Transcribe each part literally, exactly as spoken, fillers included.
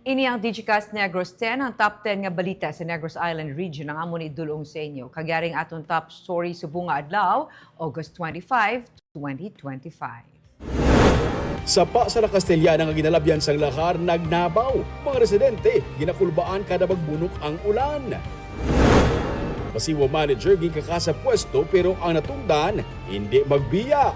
Ini ang Digicast Negros ten, ang top ten nga balita sa Negros Island Region, ang amon idul-ong sa inyo. Kag yari ang aton top story subong nga adlaw, August twenty-five, twenty twenty-five. Sapa sa La Castellana nga ginalabyan sang lahar nagnabaw. Mga residente ginakulbaan kada magbunok ang ulan. Pasiwa manager ginkaka sa pwesto pero ang natungdan hindi magbiya.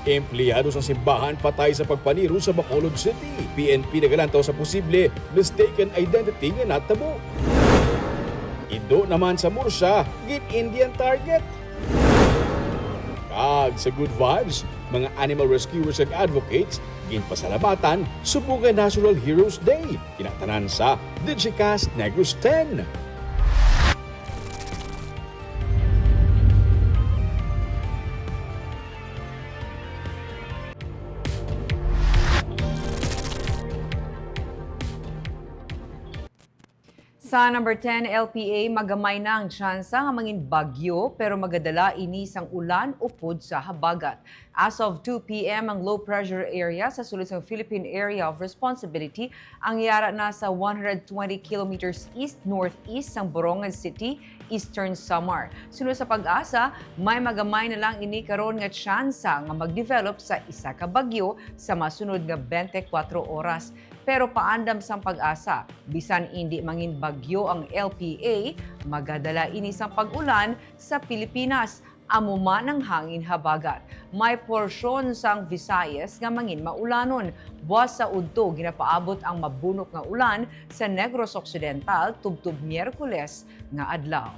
Empleyado sa simbahan patay sa pagpaniro sa Bacolod City. P N P nagalantaw sa posible mistaken identity nga natabo. Ido naman sa Murcia, gin-Indian target. Kag sa Good Vibes, mga animal rescuers ug advocates ginpasalamatan subong nga National Heroes Day. Kinatanan sa Digicast Negros ten. Sa number ten, L P A, magamay na ang tsansa nga mangin bagyo, pero magadala ini sang ulan upod sa habagat. As of two P M, ang low pressure area sa sulod sang Philippine Area of Responsibility ang yara na sa one hundred twenty kilometers east-northeast sang Borongan City, Eastern Samar. Suno sa PAGASA, may magamay na lang ini karon nga tsansa nga mag-develop sa isa ka bagyo sa masunod nga twenty-four oras. Pero paandam sang PAGASA, bisan indi mangin bagyo ang L P A, magadala ini sang pag-ulan sa Pilipinas. Amo man ang hangin habagat. May porsyon sang Visayas nga mangin maulanon. Buas sa udto, ginapaabot ang mabunok nga ulan sa Negros Occidental tubtob Miyerkules nga adlaw.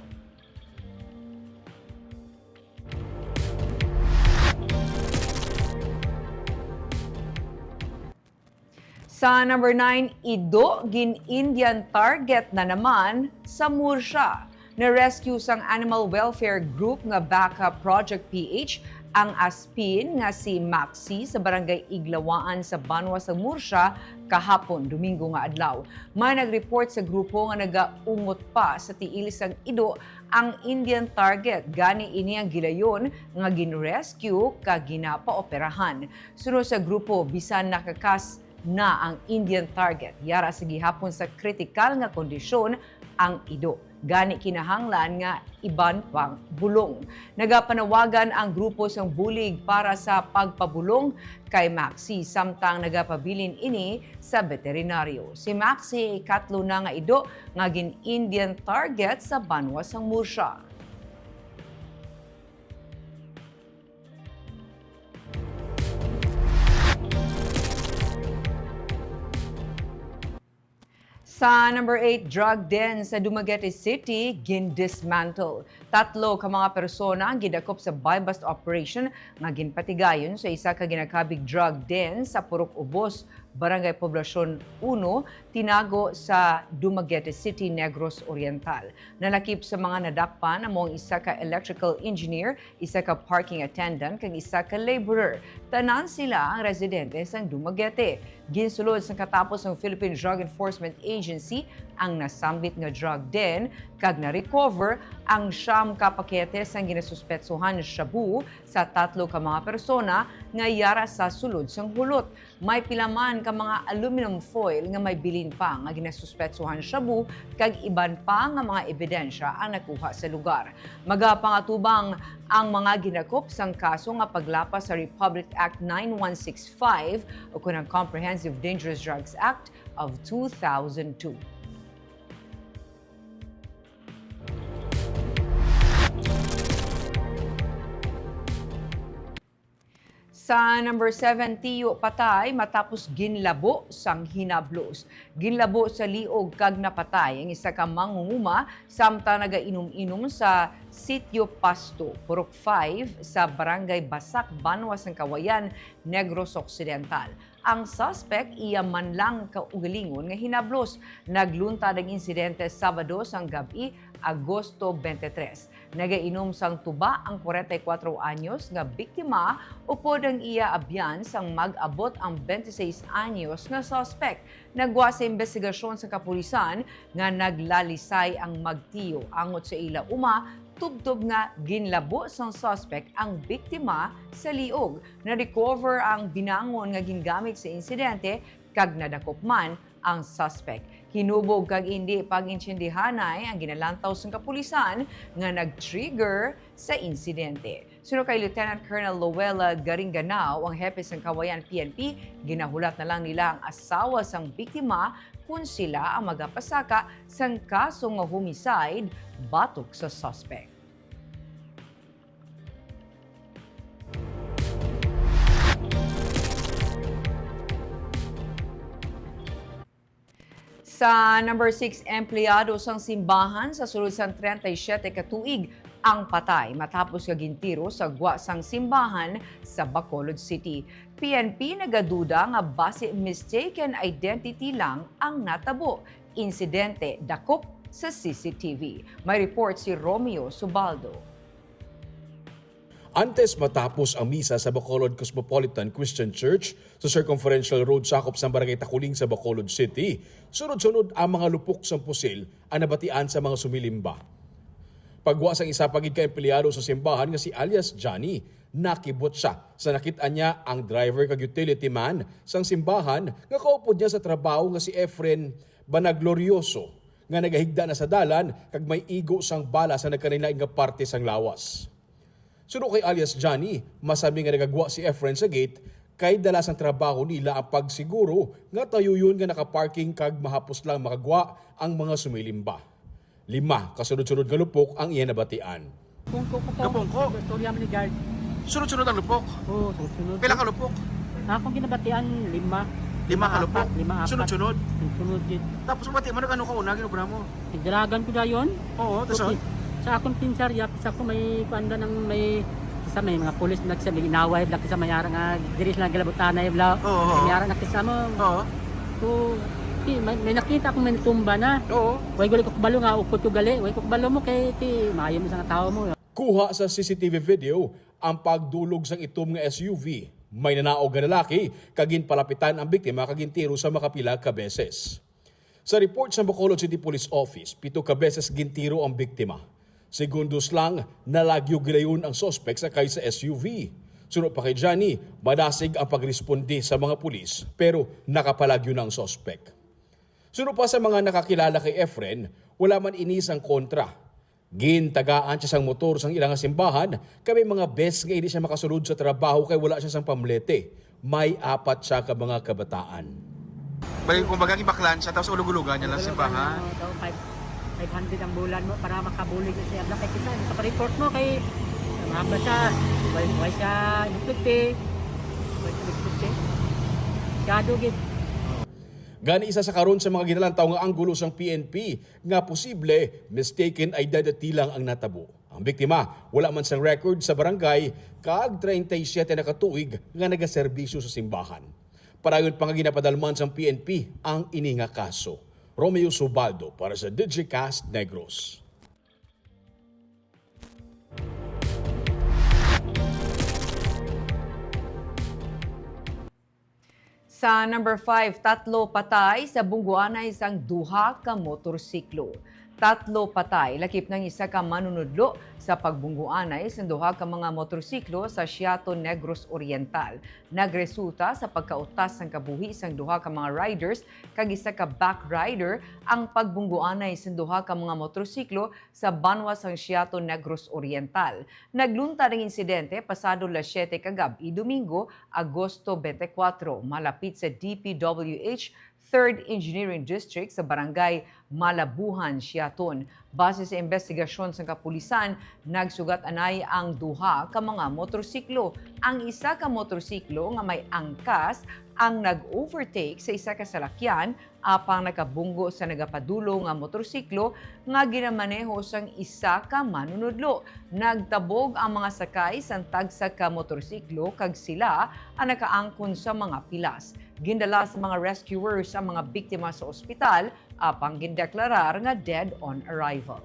Sa number nine, ido gin-Indian target na naman sa Murcia. Na-rescue sang Animal Welfare Group nga Backup Project P H ang aspin nga si Maxi sa Barangay Iglawaan sa banwa sa Murcia kahapon, Domingo nga adlaw. May nag-report sa grupo nga nagaungot pa sa tiil sang ido ang Indian target, gani ini ang gilayon nga gin-rescue kag ginapaoperahan. Suno sa grupo, bisan nakakas na ang Indian target, yara sa gihapon sa kritikal nga kondisyon ang ido. Gani kinahanglan nga iban pang bulong. Nagapanawagan ang grupo sang bulig para sa pagpabulong kay Maxi, samtang nagapabilin ini sa veterinaryo. Si Maxi ikatlo na nga ido nga gin-Indian target sa banwa sang Murcia. Sa number eight, drug den sa Dumaguete City gin-dismantle. Tatlo ka mga persona ang gidakop sa buy-bust operation nga ginpatigayon sa isa ka ginakabig drug den sa Purok Ubos, Barangay Poblacion uno, Tinago sa Dumaguete City, Negros Oriental. Nalakip sa mga nadakpan amo ang isa ka electrical engineer, isa ka parking attendant, kag isa ka laborer. Tanan sila ang residente sang Dumaguete. Ginsulod sang katapos sang Philippine Drug Enforcement Agency ang nasambit nga drug den, kag na-recover ang siyam ka pakete sang ginasuspetsohan shabu sa tatlo ka mga persona nga yara sa sulod sang hulot. May pila man ka mga aluminum foil nga may bilin pa nga ginasuspetsohan shabu, kag iban pa nga mga ebidensya ang nakuha sa lugar. Magapangatubang ang mga ginakop sang kaso nga paglapas sa Republic Act nine one six five, o kon ang Comprehensive Dangerous Drugs Act of two thousand two. Sa number seven, tiyo patay matapos ginlabo sang hinablos. Ginlabo sa liog kag napatay ang isa ka mangunguma samtang nagainom-inom sa Sitio Pasto, Purok five, sa Barangay Basak, Banwa sang Kawayan, Negros Occidental. Ang suspect, iya man lang kaugalingon nga hinablos. Nagluntad ang insidente Sabado sang gab-i, Agosto twenty-three. Nagainom sang tuba ang forty-four anyos nga biktima upod ang iya abyan sang mag-abot ang twenty-six anyos nga suspect. Nagwa sa imbestigasyon sa kapulisan nga naglalisay ang magtiyo angot sa ila uma tubtob nga ginlabo sang suspect ang biktima sa liog. Na-recover ang binangon nga gingamit sa insidente kag nadakop man ang suspect. Hinubog kag indi pag-intindihanay ang ginalantaw sang kapulisan nga nag-trigger sa insidente. Suno kay Lieutenant Colonel Lowell Garinganao, ang hepe sang Cauayan P N P, ginahulat na lang nila ang asawa sang biktima kon sila ang magapasaka sang kaso nga homicide batok sa suspect. Sa number six, empleyado sang simbahan sa sulod sang treinta y siete ka tuig ang patay matapos nga gintiro sa gwa sang simbahan sa Bacolod City. P N P nagaduda nga basi mistaken identity lang ang natabo. Insidente dakop sa C C T V. May report si Romeo Subaldo. Antes matapos ang misa sa Bacolod Cosmopolitan Christian Church sa Circumferential Road sakop sang Barangay Taculing sa Bacolod City, sunod-sunod ang mga lupok sang pusil ang nabatian sa mga sumilimba. Pagwa sang isa pa gid ka empleyado sa simbahan nga si alias Johnny, nakibot sia sa nakit-an niya ang driver kag utility man sang simbahan nga kaupod niya sa trabaho nga si Efren Banaglorioso, nga nagahigda na sa dalan kag may igo sang bala sa nagkalain-lain nga parte sang lawas. Suno kay alias Johnny, masami nga nagagwa si Efren sa gate kay dala sang trabaho nila ang pagsiguro nga tayuyon nga nakaparking kag mahapos lang makagwa ang mga sumilimba. Lima ka sunod-sunod nga lupok ang iya nabatian. Pungko ko to. Napungko? Istorya man ni guard. Sunod-sunod ang lupok? Oo, sunod-sunod. Pila ka lupok? Akong ginabatian, lima. Lima ka Lima, lupok? Apat, lima, apat. Sunod-sunod? Sunod-sunod gid. Tapos mabati mo, nag-ano ka una, ginobra mo? Nagdalagan ko dayon. Oo, tas Okay. Sa akong pinsarya, sa ako may kuanda ng may, sa may mga pulis na sa may inaway, black sa may ara nga, diri sila galabutanay, bla. Oo, oo. May ara na kisa mo. Oo. So, ti, may, may nakita akong may natumba na. Oo. Way gali ko kabalo nga, ukot ko gali. Way ko kabalo mo kay ti, maayo mo sa nga tao mo. Kuha sa C C T V video ang pagdulog sang itom nga S U V. May nanaog nga lalaki kag ginpalapitan ang biktima kag gintiro sa makapila ka beses. Sa report sa Bacolod City Police Office, pito ka beses gintiro ang biktima. Segundos lang, nalagyo gilayon ang suspek sakay sa S U V. Suno pa kay Johnny, madasig ang pagresponde sa mga pulis, pero nakapalagyo na ang suspek. Suno pa sa mga nakakilala kay Efren, wala man ini sang kontra. Gintagaan siya sang motor sang ila nga simbahan, kay may mga beses nga indi siya makasulod sa trabaho kay wala siya sang pamlete. May apat siya ka mga kabataan. Bali, kumbaga, gibaklan siya, tapos ulog-ulogan niya lang Ulog-ulogan simbahan. Niya, oh, five, five hundred ang bulan mo para makabulig na siya. Kay kita, sa report mo, kay mahaba siya, why, why siya nagpiti? Why siya nagpiti? Masyado, gid. Gani, isa sa karon sa mga ginalantaw nga anggulo sang P N P nga posible mistaken identity lang ang natabo. Ang biktima wala man sang record sa barangay, kag treinta y siete na ka tuig nga nagaserbisyo sa simbahan. Padayon pa nga ginapadalman sang P N P ang ini nga kaso. Romeo Subaldo para sa Digicast Negros. Sa number five, tatlo patay sa bungguanay sang duha ka motorsiklo. Tatlo patay, lakip na ang isa ka manunudlo sa pagbungguanay sang duha ka mga motorsiklo sa Siaton, Negros Oriental. Nagresulta sa pagkautas sang kabuhi sang duha ka mga riders kag isa ka back rider ang pagbungguanay sang duha ka mga motorsiklo sa banwa sang Siaton, Negros Oriental. Nagluntad ang insidente pasado las siete ka gab-i, Domingo, Agosto twenty-four, malapit sa D P W H Third Engineering District sa Barangay Malabuhan, Siaton. Base sa imbestigasyon sang kapulisan, nagsugat anay ang duha ka mga motorsiklo. Ang isa ka motorsiklo nga may angkas ang nag-overtake sa isa ka salakyan, apang nakabunggo sa nagapadulo nga motorsiklo nga ginamaneho sang isa ka manunudlo. Nagtabog ang mga sakay sang tagsa ka motorsiklo kag sila ang nakaangkon sa mga pilas. Gindala sa mga rescuers ang mga biktima sa ospital, apang gindeklarar nga dead on arrival.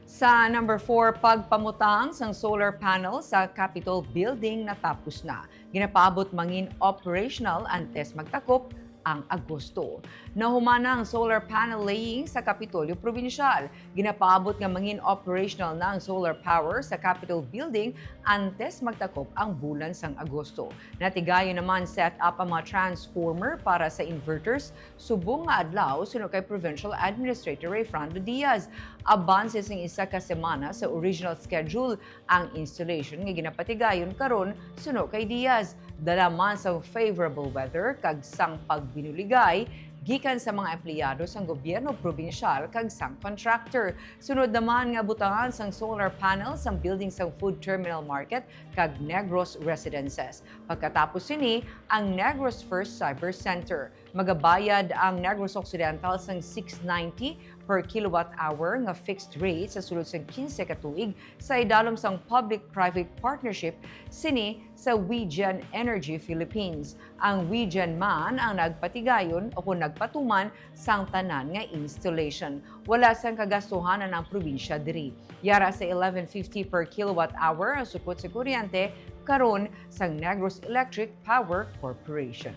Sa number four, pagpamutang sang solar panel sa Capitol Building natapos na. Ginapaabot mangin operational antes magtakop ang Agosto. Nahuman na ang solar panel laying sa Kapitolyo Probinsyal. Ginapaabot nga mangin operational na ang solar power sa Capitol Building antes magtakop ang bulan sang Agosto. Natigayon naman set up ang mga transformer para sa inverters subong nga adlaw, suno kay Provincial Administrator Rayfrando Diaz. Abanse sing isa ka semana sa original schedule ang installation nga ginapatigayon karon, suno kay Diaz. Dala man sa favorable weather kag sang pagbinuligay gikan sa mga empleyado sang gobyerno probinsyal kag sang contractor. Sunod naman nga butangan sang solar panels ang building sang Food Terminal Market kag Negros Residences. Pagkatapos sini, ang Negros First Cyber Center. Magabayad ang Negros Occidental sang six ninety per kilowatt hour nga fixed rate sa sulod sang quince ka tuig sa idalom sang public-private partnership sini sa WeGen Energy Philippines. Ang WeGen man ang nagpatigayon o kon nagpatuman sang tanan nga installation. Wala sang kagastuhanan ang probinsya diri. Yara sa eleven fifty per kilowatt hour ang sukot sa kuryente karon sang Negros Electric Power Corporation.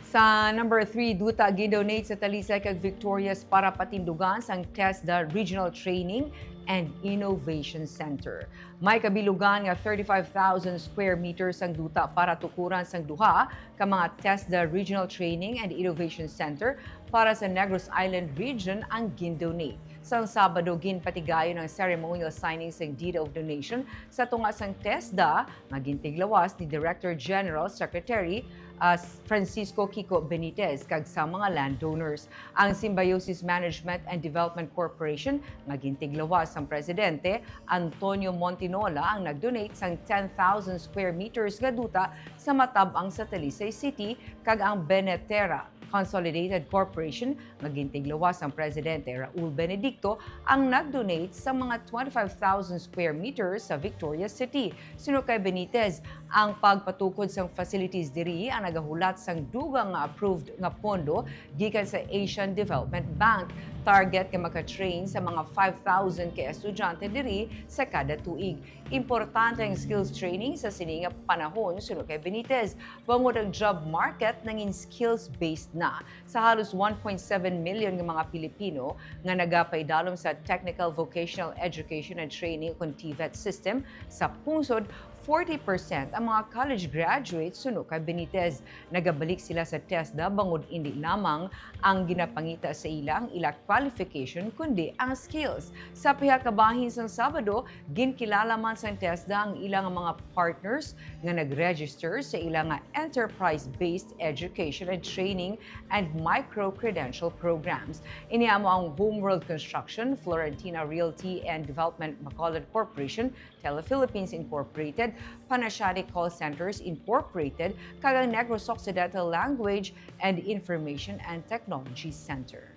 Sa number three, duta gin-donate sa Talisay kag Victorias para patindugan sang TESDA Regional Training and Innovation Center. May kabilugan nga thirty-five thousand square meters ang duta para tukuran sang duha ka mga TESDA Regional Training and Innovation Center para sa Negros Island Region ang gin-donate. Sang Sabado, ginpatigayon ang ceremonial signing sang Deed of Donation sa tunga sang TESDA nga gintiglawas ni Director General Secretary, ah, Francisco Kiko Benitez kag sa mga landowners. Ang Symbiosis Management and Development Corporation nga gintiglawas sang Presidente Antonio Montinola ang nag-donate sang ten thousand square meters nga duta sa matab-ang sa Talisay City, kag ang Benetera Consolidated Corporation nga gintiglawas sang Presidente Raul Benedicto ang nag-donate sa mga twenty-five thousand square meters sa Victoria City. Suno kay Benitez, ang pagpatukod sang facilities diri ang nagahulat sang dugang nga approved nga pondo gikan sa Asian Development Bank. Target nga maka-train sa mga five thousand ka estudyante diri sa kada tuig. Importante ang skills training sa sini nga panahon, suno kay Benitez, bangod ang job market nangin skills-based na. Sa halos one point seven million nga mga Pilipino nga nagapaidalom sa Technical Vocational Education and Training, kon TVET system, sa pungsod, forty percent ang mga college graduates, suno kay Benitez. Nagabalik sila sa TESDA bangod indi lamang ang ginapangita sa ila ang ila qualification, kundi ang skills. Sa pihak ka bahin sang Sabado, ginkilala man sang TESDA ang ila nga mga partners nga nag-register sa ila nga enterprise-based education and training and micro-credential programs. Ini amo ang Homeworld Construction, Florentina Realty and Development Bacolod Corporation, TelePhilippines Incorporated, Panasiatic Call Centers Incorporated, kag ang Negros Occidental Language and Information and Technology Center.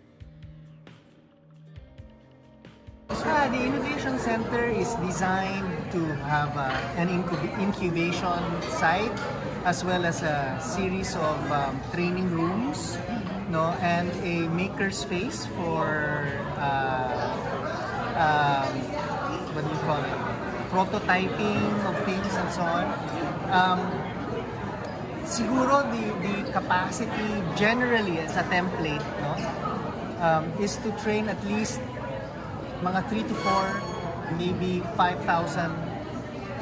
Ah, the Innovation Center is designed to have, uh, an incub-, incubation site as well as a series of, um, training rooms, no, and a maker space for, uh, um, what do you call it? Prototyping of things and so on. Um, siguro the, the capacity generally as a template, no, um, is to train at least mga three to four, maybe five thousand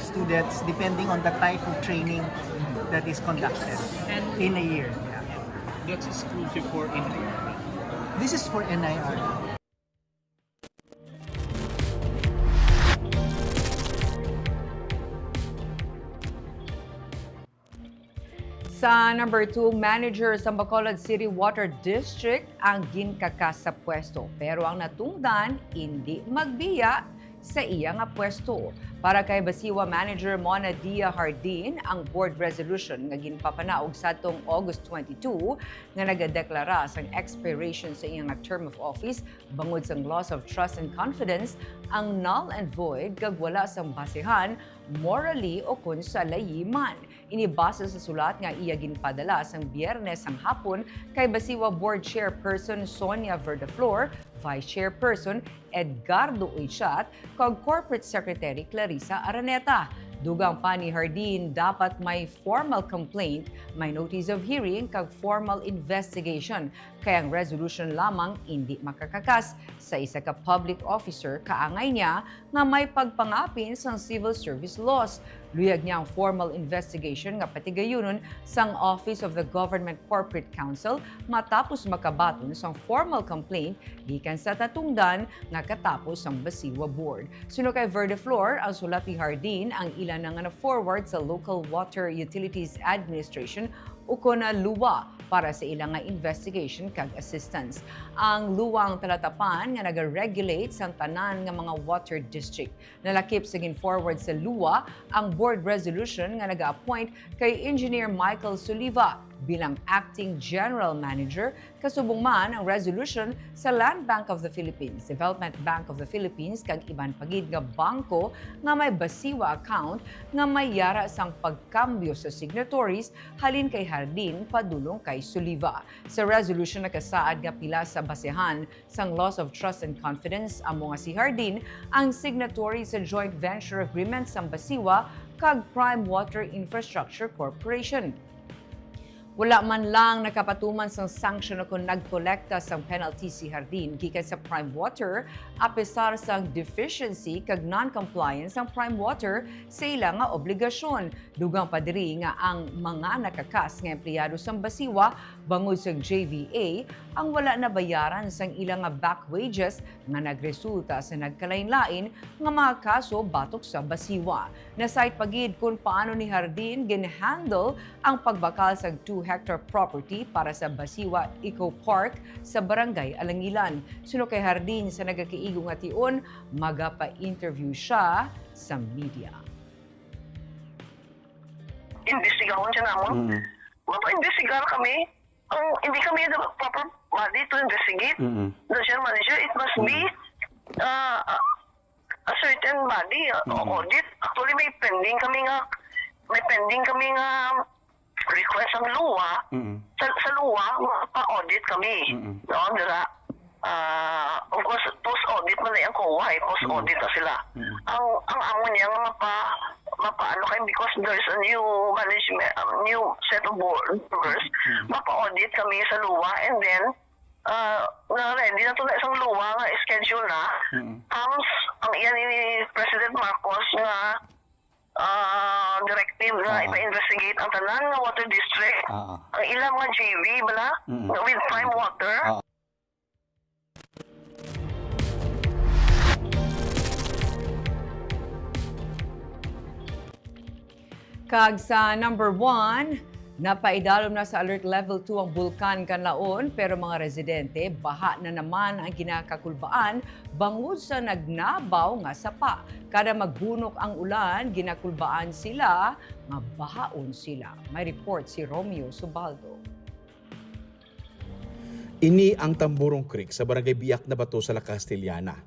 students, depending on the type of training that is conducted in a year. Yeah. That's exclusive for N I R. This is for N I R. Sa number two, manager sa Bacolod City Water District ang ginkakas sa pwesto, pero ang natungdan indi magbiya sa iya nga pwesto. Para kay Basiwa Manager Mona Dia Hardin, ang board resolution nga ginpapanaog sadtong August twenty-two nga nagadeklara sang expiration sa iya nga term of office bangod sang loss of trust and confidence ang null and void kag wala sang basehan, morally o kon sa layi man. Ini base sa sulat nga iya ginpadala sang Biyernes sang hapon kay Basiwa Board Chairperson Sonia Verdeflor, Vice Chairperson Edgardo Uychat, kag Corporate Secretary Clarissa Araneta. Dugang pa ni Hardin, dapat may formal complaint, may notice of hearing, kag formal investigation, kay ang resolution lamang indi makakakas sa isa ka public officer, kaangay niya nga may pagpangapin sang civil service laws. Luyag niya ang formal investigation nga patigayunon sang Office of the Government Corporate Counsel matapos makabaton sang formal complaint gikan sa tatungdan nga katapos sang Basiwa Board. Suno kay Verdeflor, ang sulat ni Hardin ang ila na nga na-forward sa Local Water Utilities Administration ukon na LUWA para sa ila nga investigation kag assistance. Ang LUWA ang talatapan nga nagaregulate sang tanan nga mga water district. Nalakip sa gin-forward sa LUWA ang board resolution nga naga-appoint kay Engineer Michael Soliva bilang Acting General Manager, kasubong man ang resolution sa Land Bank of the Philippines, Development Bank of the Philippines, kag iban pa gid nga bangko nga may Basiwa account nga may yara sang pagkambyo sa signatories halin kay Hardin padulong kay Soliva. Sa resolution nakasaad nga pila sa basehan sang loss of trust and confidence, amo nga si Hardin ang signatory sa joint venture agreement sang Basiwa kag Prime Water Infrastructure Corporation. Wala man lang nakapatuman sang sanction o kon nagkolekta sang penalty si Hardin gikan sa Prime Water, apesar sang deficiency kag non-compliance sang Prime Water sa ila nga obligasyon. Dugang pa diri nga ang mga nakakas nga empleyado sang Basiwa bangod sa J V A ang wala nabayaran sang ila nga back wages nga nagresulta sa nagkalainlain nga mga kaso batok sa Basiwa. Nasayod pa gid kon paano ni Hardin gin-handle ang pagbakal sang two hectare property para sa Basiwa Eco Park sa Barangay Alangilan. Suno kay Hardin, sa nagakaigo nga tion, magapa-interview siya sa media. Imbestigahon siya namon. Mm. Mapa-imbestigar kami. Ang, hindi kami the proper body to investigate. Mm. The general manager, it must be, Mm. uh, a, a certain body, uh, Mm. audit. Actually, may pending kami nga, may pending kami nga request ang LUWA. Mm. Sa, sa LUWA, pa-audit kami. Mm. No, dira. Ah, of course, post-audit man na ang COA, eh. Post-audit Mm. na sila. Mm. Ang, ang amo niya nga mapa-, mapaano kay, because there's a new management, um, new set of board members, Mm. mapa-audit kami sa LUWA, and then, ah, na ready na to na isang LUWA nga schedule na. Mm. Comes ang iya ni President Marcos nga, ah, directive na Ah. ipa-investigate ang tanan nga water district. Ah. Ang ilang mga J V bala, Mm. with Prime Water. Ah. Kag sa number one, napaidalom na sa Alert Level two ang Bulkan Kanlaon, pero mga residente, baha na naman ang ginakakulbaan bangod sa nagnabaw nga sapa. Kada magbunok ang ulan, ginakulbaan sila nga bahaon sila. May report si Romeo Subaldo. Ini ang Tamburong Creek sa Barangay Biak na Bato sa La Castellana.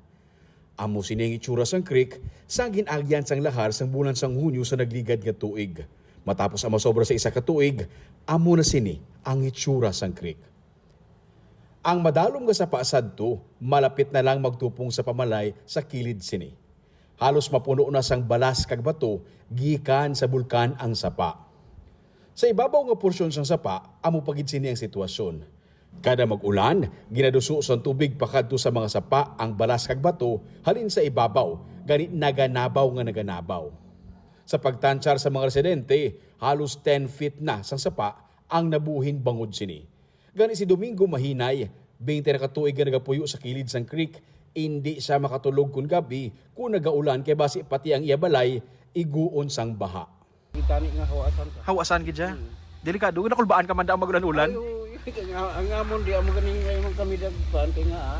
Amo sini ang itsura sang creek sa gin-agyan sang lahar sang bulan sang Hunyo sa nagligad nga tuig. Matapos ang masobra sa isa ka tuig, amo na sini ang itsura sang creek. Ang madalom nga sapa sadto, malapit na lang magtupong sa pamalay sa kilid sini. Halos mapuno na sang balas kag bato gikan sa bulkan ang sapa. Sa ibabaw nga porsyon sang sapa, amo pa gid sini ang sitwasyon. Kada mag-ulan, ginaduso sang tubig pakadto sa mga sapa ang balas kag bato halin sa ibabaw, gani naganabaw nga naganabaw. Sa pagtansyar sa mga residente, halos ten feet na sang sapa ang nabuhin bangod sini. Gani si Domingo Mahinay, twenty na ka tuig nga nagapuyo sa kilid sang creek, indi sia makatulog kon gab-i kon nagaulan kay basi pati ang iya balay iguon sang baha. Itani nga hawasan ka. Hawasan gid siya? Hmm. Delikado, nakulbaan ka man daw mag-ulan-ulan? Ay, oo, ang, ang amon di amo ganing ngayon kami dagpan kay nga, ah,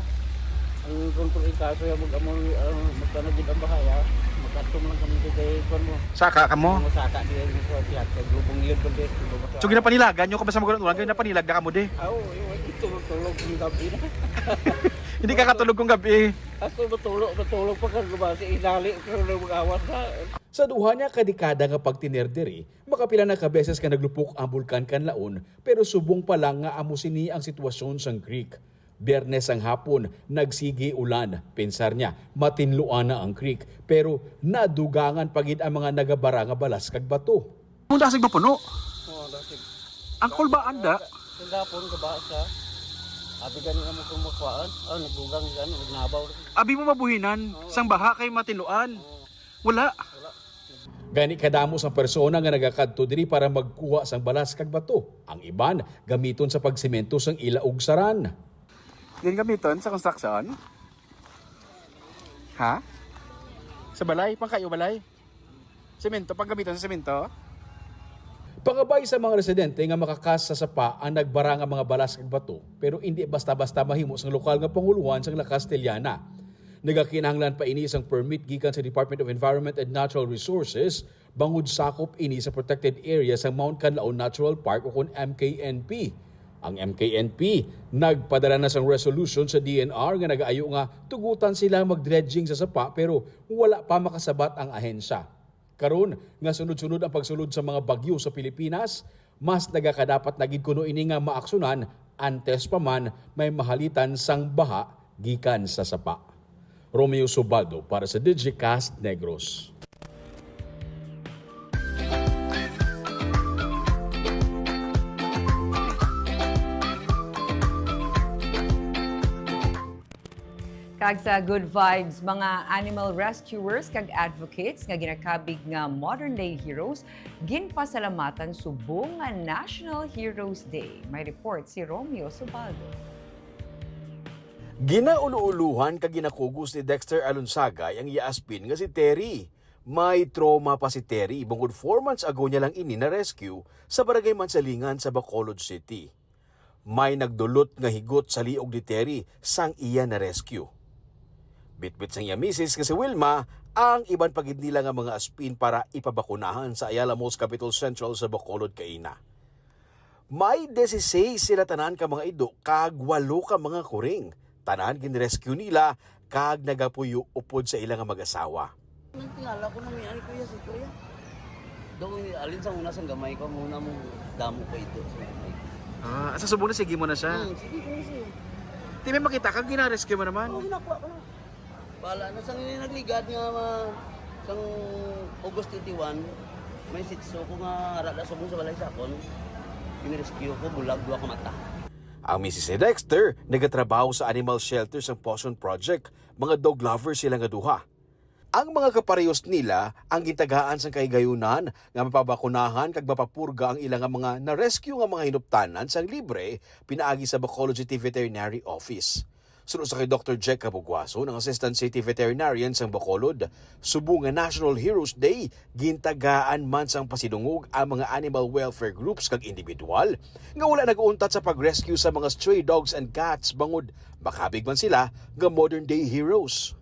ang kontrol ikaso ya mag-amo, ah, magtanagid ang bahaya, magkatom lang kami dito kay kuwan mo. Saka ka mo? Ang masaka di ay mo sa tiyat, kay grubong yun kundi. So, ginapanilagan nyo kung basta mag-ulan-ulan, kaya napanilag na ka mo di? Ah, oo, yun, ay, tulog-tulog yung gabi na. Hindi ka katulog kung gabi? Ako matulog, matulog pa ka, lumasi, inali, pero nung mag-awas na. Sa duha niya ka dekada nga pagtener diri, makapila na ka beses nga naglupok ang Bulkan Kanlaon, pero subong pa lang nga amo sini ang sitwasyon sang creek. Biyernes sang hapon, nagsigi ulan. Pensar niya, matinluan na ang creek, pero nadugangan pa gid ang mga nagabara nga balas kag bato. Ang dasig mapuno. Oo, dasig. Ang kulbaan da. Kagapon, gaba siya. Abi gani nga mo kung makuhaan. Oh, nagdugang gani, nagnabaw. Abi mo mabuhinan, sang baha kay matinluan. Oo. Wala. Wala. Gani kadamo sang persona nga nagakadto diri para magkuha sang balas kag bato. Ang iban gamiton sa pagsemento sang ila ugsaran. Gin gamiton sa construction? Ha? Sa balay, pangkayo balay? Semento, panggamiton sa semento? Pangabay sa mga residente nga makakas sa sapa ang nagbara nga mga balas kag bato, pero indi basta-basta mahimo sang lokal nga pangulohan sang La Castellana. Nagakinahanglan pa ini sang permit gikan sa Department of Environment and Natural Resources, bangod sakop ini sa protected area sang Mount Kanlaon Natural Park, o kon M K N P. Ang M K N P nagpadala na sang resolution sa D N R nga nagaayo nga tugutan sila mag-dredging sa sapa, pero wala pa makasabat ang ahensya. Karon nga sunod-sunod ang pagsulod sa mga bagyo sa Pilipinas, mas nagakadapat na gid kuno ini nga maaksyonan antes pa man may mahalitan sang baha gikan sa sapa. Romeo Subaldo para sa Digicast Negros. Kag sa Good Vibes, mga animal rescuers kag advocates nga ginakabig nga modern-day heroes ginpasalamatan subong nga National Heroes Day. May report si Romeo Subaldo. Ginaulo-uluhan kag ginakugos ni Dexter Alonsagay ang iya aspin nga si Terry. May trauma pa si Terry bangod four months ago niya lang ini na-rescue sa Barangay Mansalingan sa Bacolod City. May nagdulot nga higot sa liog ni Terry sang iya na-rescue. Bitbit sang iya misis nga si Wilma ang iban pa gid nila nga mga aspin para ipabakunahan sa Ayala Malls Capitol Central sa Bacolod kaina. May dieciséis sila tanan ka mga ido kag walo ka mga kuring. Tanan gin-rescue nila kag nagapuyo upod sa ila nga mag-asawa. Nagtingala ko na may ani, kuya, si kuya. Daw, alin sa una sang gamay ko, muna mo damo ko ito sa gamay. Ah, sa subong na sige mo na siya? Hmm, sige ko na siya. Di may makita ka, gina-rescue mo naman? Oo, ginakuha ko na. Wala na sang ini nagligad nga ma-, sang August twenty-one, may sitso ko nga ara na subong sa balay sa akon. Gin-rescue ko, bulag, duha ka mata. Ang misis ni Dexter nagatrabaho sa animal shelter sang Possum Project. Mga dog lover sila nga duha. Ang mga kaparehos nila ang gintagaan sang kahigayunan nga mapabakunahan kag mapapurga ang ila nga mga na-rescue nga mga hinuptanan sang libre pinaagi sa Bacolod City Veterinary Office. Suno sa kay Doktor Jack Cabugwason, ang Assistant City Veterinarian sang Bacolod, subong nga National Heroes Day, gintagaan man sang pasidungog ang mga animal welfare groups kag individual nga wala nag-untat sa pag-rescue sa mga stray dogs and cats bangod makabig man sila nga modern-day heroes.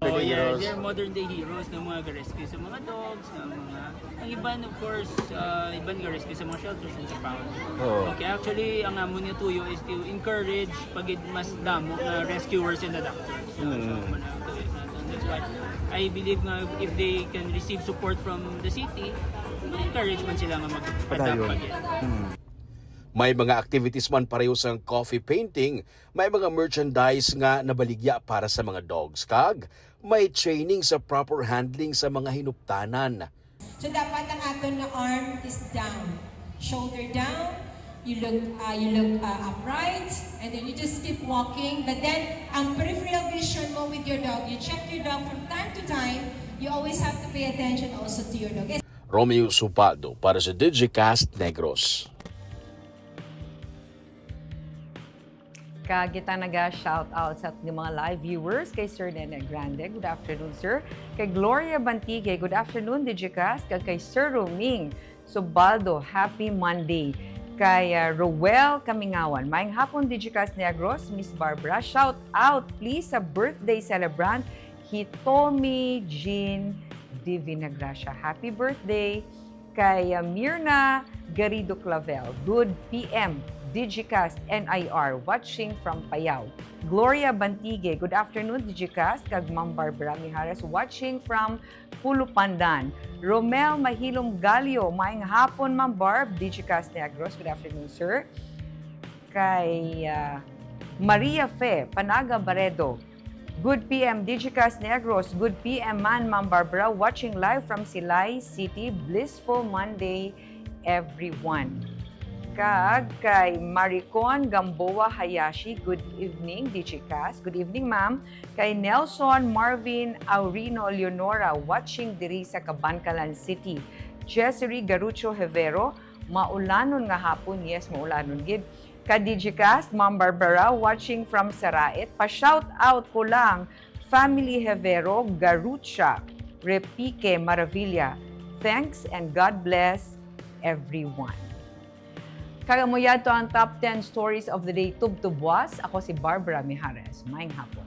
Oh, yeah, they're modern day heroes ng mga ga-rescue sa mga dogs, ng mga, ang iban, of course, uh, iban ga-rescue sa mga shelters and sa pound. Oo. Okay, actually, ang amo niya tuyo is to encourage pagid mas damo nga rescuers and adopters. So, Mm. so, amo na ang tuyo natin. That's why I believe nga if they can receive support from the city, ma-encourage man sila nga mag-adopt Padayon. Pagid. Mm. May mga activities man pareho sang coffee painting, may mga merchandise nga nabaligya para sa mga dogs, kag may training sa proper handling sa mga hinuptanan. So, dapat ang aton nga arm is down, shoulder down, you look, uh, you look, uh, upright, and then you just keep walking. But then, ang peripheral vision mo with your dog, you check your dog from time to time, you always have to pay attention also to your dog. Romeo Subaldo para sa Digicast Negros. Kag kita naga-shout out sa ating mga live viewers, kay Sir Nene Grande, good afternoon, sir. Kay Gloria Bantigue, good afternoon, Digicast. Kag kay Sir Roming Subaldo, happy Monday. Kay, ah, Roel Kamingawan, maayong hapon, Digicast Negros, Miss Barbara. Shout out, please, sa birthday celebrant, Hitomi Jean Divina Gracia. Happy birthday. Kay, ah, Mirna Garrido Clavel, good P M, Digicast N I R, watching from Payao. Gloria Bantigue, good afternoon, Digicast, kag Ma'am Barbara Mijares, watching from Pulupandan. Romel Mahilom Galio, maayong hapon, Ma'am Barb, Digicast Negros, good afternoon, sir. Kay, ah, Maria Fe Panaga Baredo, good P M, Digicast Negros. Good P M man, Ma'am Barbara, watching live from Silay City. Blissful Monday, everyone. Kag kay Maricon Gamboa Hayashi, good evening, Digicast. Good evening, ma'am. Kay Nelson Marvin Aurino Leonora, watching diri sa Kabankalan City. Jezri Garucho Hevero, maulanon nga hapon. Yes, maulanon gid. Ka Digicast, Ma'am Barbara, watching from Saraet. Pa-shout out ko lang, Family Hevero, Garucha, Repique, Maravilla. Thanks and God bless everyone. Kag amo yadto ang top ten stories of the day tubtob buas. Ako si Barbara Mijares. Maayong hapon.